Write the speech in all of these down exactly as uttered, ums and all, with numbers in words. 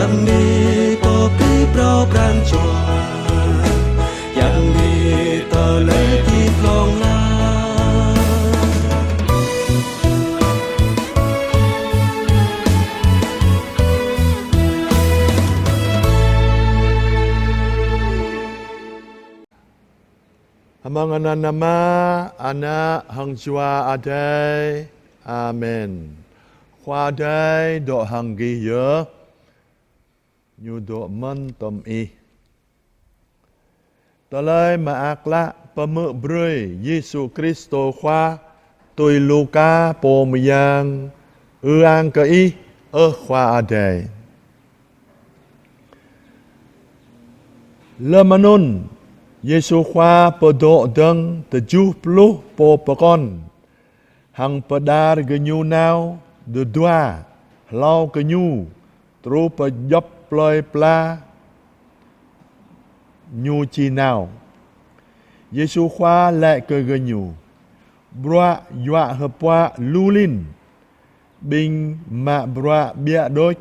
Yang ni pơpĭ phrâo pran jua, yang ni tơlơi pĭ hlŏng lar. Amăng anăn Ama, Ană hăng Jua Adai. Amen. Khua Adai dŏ hăng gih yơh. Ñu dŏ mơ̆n tơm ih. Tơlơi Mơak Klă pơhmư̆ brơi Yêsu Kristô Khua tui Luka pô mơyang. Ư-ang kơ Ih, ơ Khua Adai. Lơm anŭn, Yêsu Khua pơdŏ dơ̆ng tơjuh pluh pô pơkŏn, hăng pơđar gơñu nao dơdua hlâo kơ Ñu, truh pơ djŏp plơi pla Ñu či nao. Yêsu Khua laĭ kơ gơñu: Bruă yuă hơpuă lu lin, ƀing mă bruă ƀiă đôč.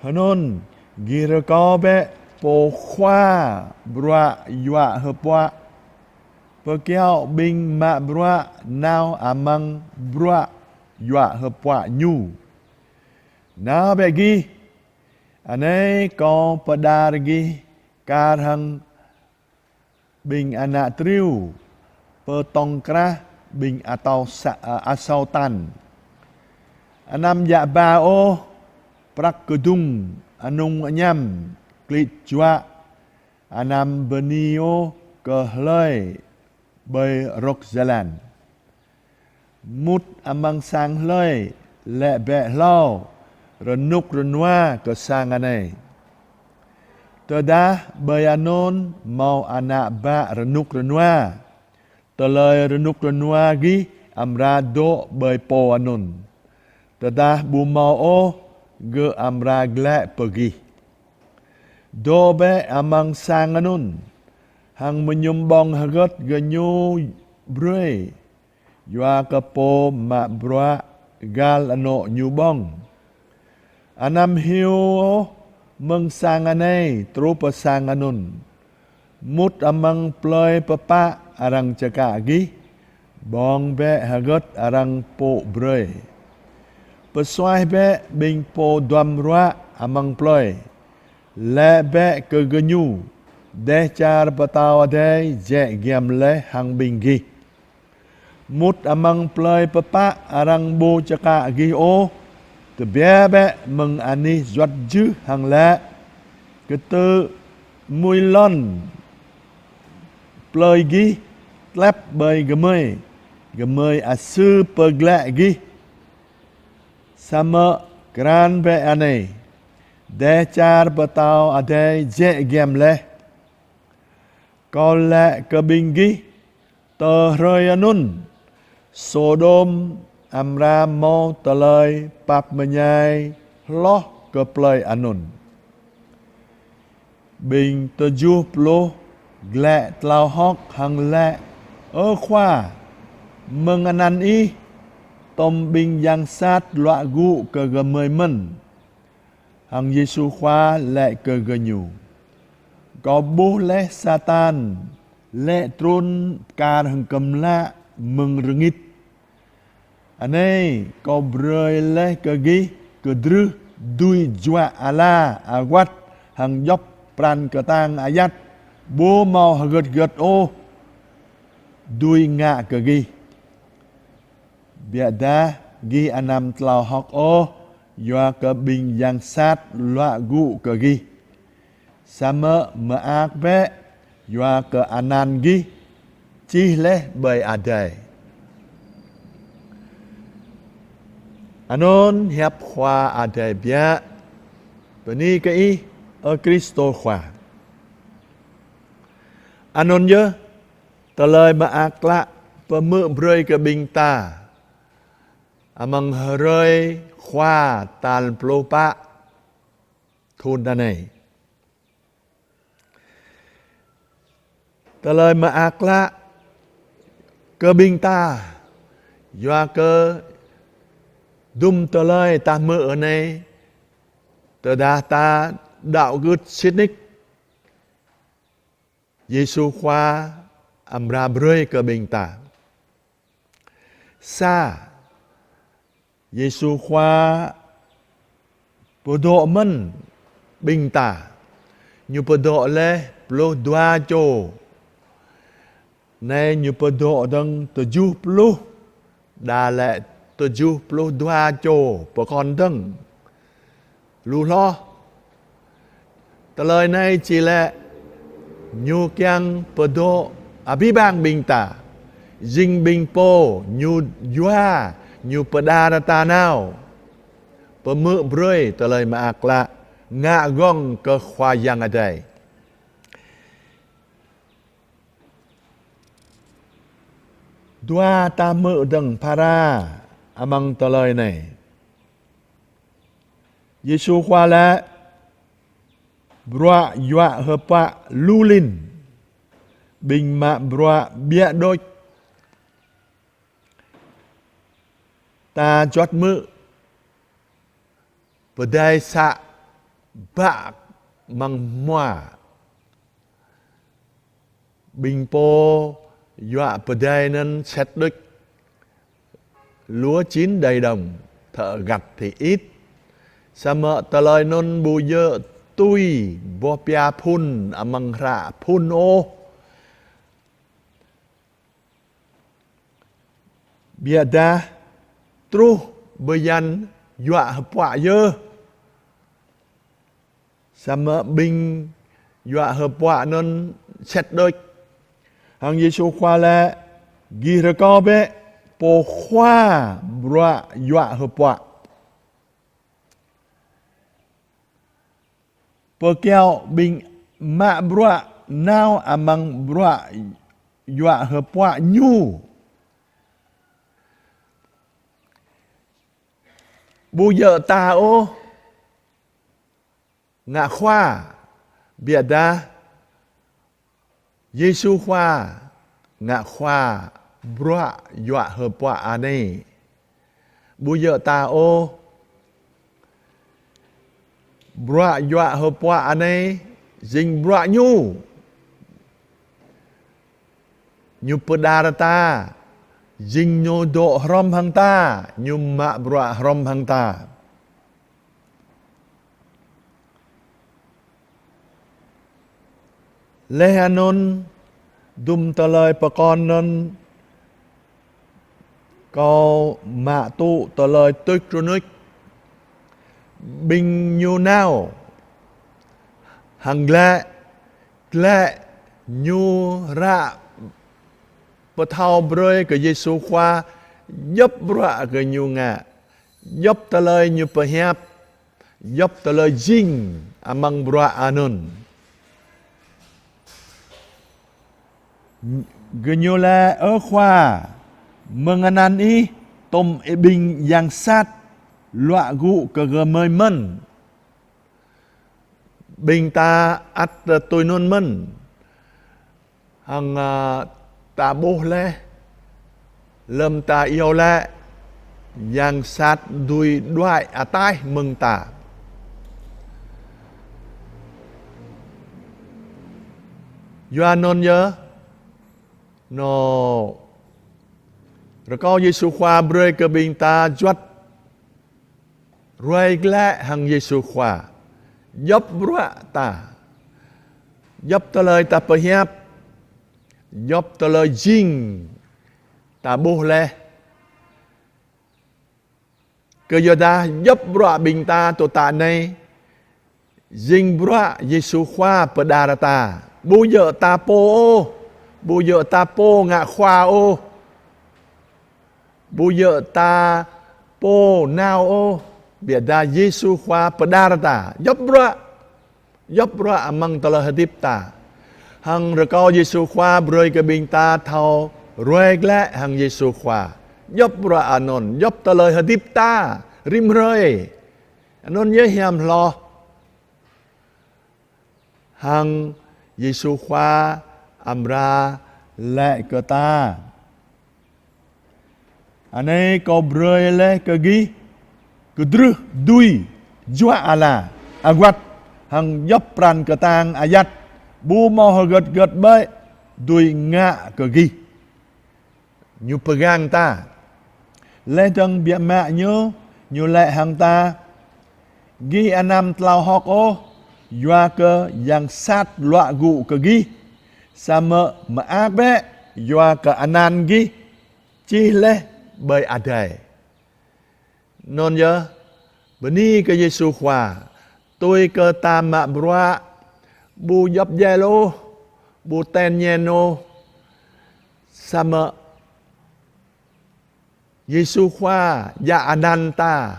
Hơnŭn, gih rơkâo bĕ pô khua bruă yuă hơpuă pơkiaŏ ƀing mă bruă nao amăng bruă yuă hơpuă ñu. Nao bĕ gih, anai Kâo pơđar gih kar hăng ƀing ană triu pơ tŏng krah ƀing atâo sa-, asâo tan. Anăm djă ba ôh prăk kơdŭng, anŭng añăm, klĭ juă, anăm bơni ôh kơ hlơi ƀơi rŏk jơlan. Mŭt amăng sang hlơi, laĭ bĕ hlâo rơnŭk rơnua kơ sang anai. Tơdah ƀơi anŭn hmâo ană bă rơnŭk rơnua, tơlơi rơnŭk rơnua gih amra dŏ ƀơi pô anŭn. Tơdah ƀu hmâo ôh, gơ̆ amra glaĭ pơ gih. Dŏ bĕ amăng sang anŭn, hăng mơñum ƀơ̆ng hơgĕt gơñu brơi, yua kơ pô mă bruă găl anŏ ñu ƀơ̆ng. Anăm hyu ôh mơ̆ng sang anai truh pơ sang anŭn. Mŭt amăng plơi pơpă arăng čơkă gih, ƀơ̆ng bĕ hơgĕt arăng pŏk brơi. Pơsuaih bĕ ƀing pô duăm ruă amăng plơi. Laĭ bĕ kơ gơñu: Dêh čar pơtao adai jĕ giăm laih hăng ƀing gih. Mŭt amăng plơi pơpă arăng ƀu čơkă gih ôh, tơbiă bĕ mơ̆ng anih juăt jưh hăng laĭ: Kơtư̆ mui lŏn plơi gih tlĕp ƀơi gơmơi, gơmơi asư pơglaĭ gih. Samơ̆ krăn bĕ anai: Dêh čar pơtao adai jĕ giăm laih. Kâo laĭ kơ ƀing gih, tơ hrơi anŭn, Sôđôm amra hmâo tơlơi pap mơñai hloh kơ plơi anŭn. Ƀing tơjuh pluh glaĭ tlao hơ̆k hăng laĭ: Ơ Khua, mơ̆ng anăn Ih, tŏm ƀing yang sat luă gŭ kơ gơmơi mơ̆n. Hăng Yêsu Khua laĭ kơ gơñu: Kâo ƀuh laih Satan laĭ trŭn kar hăng kơmlă mơ̆ng rơngit. Anai, Kâo brơi laih kơ gih kơdrưh dưi juă ala awăt hăng djŏp pran kơtang ayăt, ƀu hmâo hơgĕt hơgĕt ôh dưi ngă kơ gih. Biă dah gih anăm tlao hơ̆k ôh yua kơ ƀing yang sat luă gŭ kơ gih. Samơ̆ mơak bĕ yua kơ anăn gih čih laih ƀơi adai. Anŭn hiăp Khua Adai biă. Bơni kơ Ih, ơ Kristô Khua. Anŭn yơh, tơlơi mơak klă pơhmư̆ brơi kơ ƀing ta amăng hrơi Khua tal pluh pă thŭn anai. Tơlơi mơak klă kơ ƀing ta, yua kơ dŭm tơlơi ta hmư̆ anai Tơdah ta đaŏ gưt sĭt nik, Yêsu Khua amra brơi kơ ƀing ta. Sa, Yêsu Khua pơdŏ mơ̆n ƀing ta. Ñu pơdŏ laih pluh dua čô. Anai ñu pơdŏ dơ̆ng tơjuh pluh, đa lĕ tơjuh pluh dua čô pơkŏn dơ̆ng. Lu hloh. Tơlơi anai či lĕ ñu kiăng pơdŏ abih bang ƀing ta. Jing ƀing pô ñu yua, ñu pơđar ta nao. Pơhmư̆ brơi tơlơi mơak klă, ngă gơ̆ng kơ Khua Yang Adai. Dua ta hmư̆ dơ̆ng phara amăng tơlơi anai. Yêsu Khua laĭ: Bruă yuă hơpuă lu lin, ƀing mă bruă biă đôč. Ta juăt hmư̆ pơdai să bă amăng hmua. Ƀing pô yuă pơdai anŭn sĭt đôč. Lúa chín đầy đồng, thợ gặt thì ít. Samơ̆ tơlơi anŭn ƀu djơ̆ tui boh pia phŭn amăng hră phŭn ôh. Biă dah truh bơyan yuă hơpuă yơh. Samơ̆ ƀing yuă hơpuă anŭn sĭt đôč. Hăng Yêsu Khua laĭ: Gih rơkâo bĕ pô khua bruă yuă hơpuă. Pơkiaŏ ƀing mă bruă nao amăng bruă yuă hơpuă ñu. Ƀu djơ̆ ta ôh ngă khua, biă dah Yêsu Khua ngă khua bruă yuă hơpuă anai. Ƀu djơ̆ ta ôh. Bruă yuă hơpuă anai jing bruă ñu. Ñu pơđar ta, jing ñu dŏ hrŏm hăng ta, ñu mă bruă hrŏm hăng ta. Laih anŭn, dŭm tơlơi pơkŏn anŭn, kâo mă tŭ tơlơi tuč rơnuč. Ƀing ñu nao hăng glaĭ, glaĭ ñu ră pơthâo brơi kơ Yêsu Khua djŏp bruă gơñu ngă, djŏp tơlơi ñu pơhiăp, djŏp tơlơi jing amăng bruă anŭn. Gơñu laĭ: Ơ Khua, mơ̆ng anăn ih tŏm ƀing yang sat luă gŭ kơ gơmơi mơ̆n. Ƀing ta ăt tui anŭn mơ̆n. Hăng, a, ta ƀuh laih, lơ̆m ta iâu laĭ, yang sat dưi đuaĭ ataih mơ̆ng ta. Yua anŭn yơh, anŏ rơkâo Yêsu Khua brơi kơ ƀing ta juăt ruai glaĭ hăng Yêsu Khua. Djŏp bruă ta, djŏp tơlơi ta pơhiăp, djŏp tơlơi jing ta ƀuh laih. Kơ yua dah djŏp bruă ƀing ta tŏ tă anai, jing bruă Yêsu Khua pơđar ta. Ƀu djơ̆ ta pô ôh, ƀu djơ̆ ta pô ngă khua ôh. Ƀu djơ̆ ta pô nao ôh, biă dah Yêsu Khua pơđar ta. Djŏp bruă, djŏp bruă amăng tơlơi hơdip ta. Hăng rơkâo Yêsu Khua brơi kơ ƀing ta thâo ruai glaĭ hăng Yêsu Khua. Djŏp bruă anŭn, djŏp tơlơi hơdip ta rĭm hrơi. Anŭn yơh hiam hloh. Hăng Yêsu Khua amra laĭ kơ ta: Anai kâo brơi laih kơ gih kơdrưh dưi juă ala. aguăt hăng djŏp pran kơtang ayăt, ƀu hmâo hơgơt gơt ƀơi dưi ngă kơ gih. Ñu pơgang ta. Laih dơ̆ng biă mă ñu, ñu laĭ hăng ta: Gih anăm tlao hơ̆k ôh, yua kơ yang sat luă gŭ kơ gih, samơ̆ mơak bĕ, yua kơ anăn gih čih laih ƀơi adai. Anŭn yơh, bơni kơ Yêsu Khua, tui kơ ta mă bruă, ƀu djŏp djel ôh, ƀu ten ñen ôh, samơ̆ Yêsu Khua djă anăn ta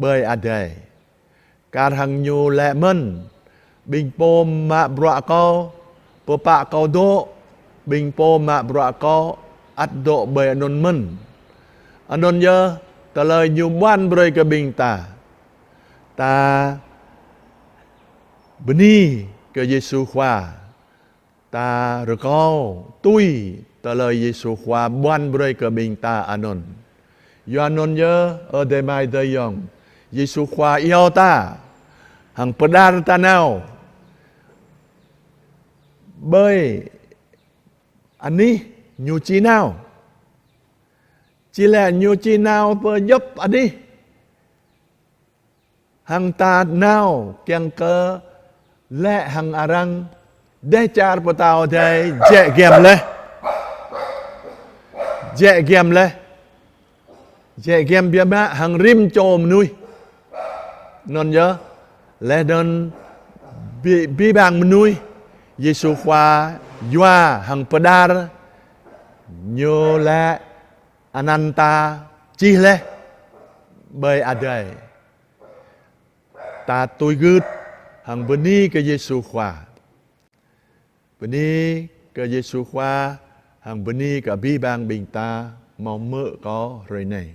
ƀơi adai. Kar hăng ñu laĭ mơ̆n: Ƀing pô mă bruă kâo, pơpă kâo dŏ, ƀing pô mă bruă kâo ăt dŏ ƀơi anŭn mơ̆n. Anŭn yơh, tơlơi ñu ƀuăn brơi kơ ƀing ta. Ta bơni kơ Yêsu Khua. Ta rơkâo tui tơlơi Yêsu Khua ƀuăn brơi kơ ƀing ta anŭn. Yua anŭn yơh, ơ adơi amai ayŏng, Yêsu Khua iâu ta hăng pơđar ta nao ƀơi anih ñu či nao. Či laĭ ñu či nao pơ djŏp anih. Hăng ta nao kiăng kơ laĭ hăng arăng: Dêh čar pơtao adai jĕ giăm laih. Jĕ giăm laih. Jĕ giăm biă mă hăng rĭm čô mơnuih. Anŭn yơh, laih anŭn abih, abih bang mơnuih, Yêsu Khua yua hăng pơđar, ñu laĭ anăn ta čih laih ƀơi adai. Ta tui gưt hăng bơni kơ Yêsu Khua. Bơni kơ Yêsu Khua hăng bơni kơ abih bang ƀing ta hmâo hmư̆ kâo hrơi anai.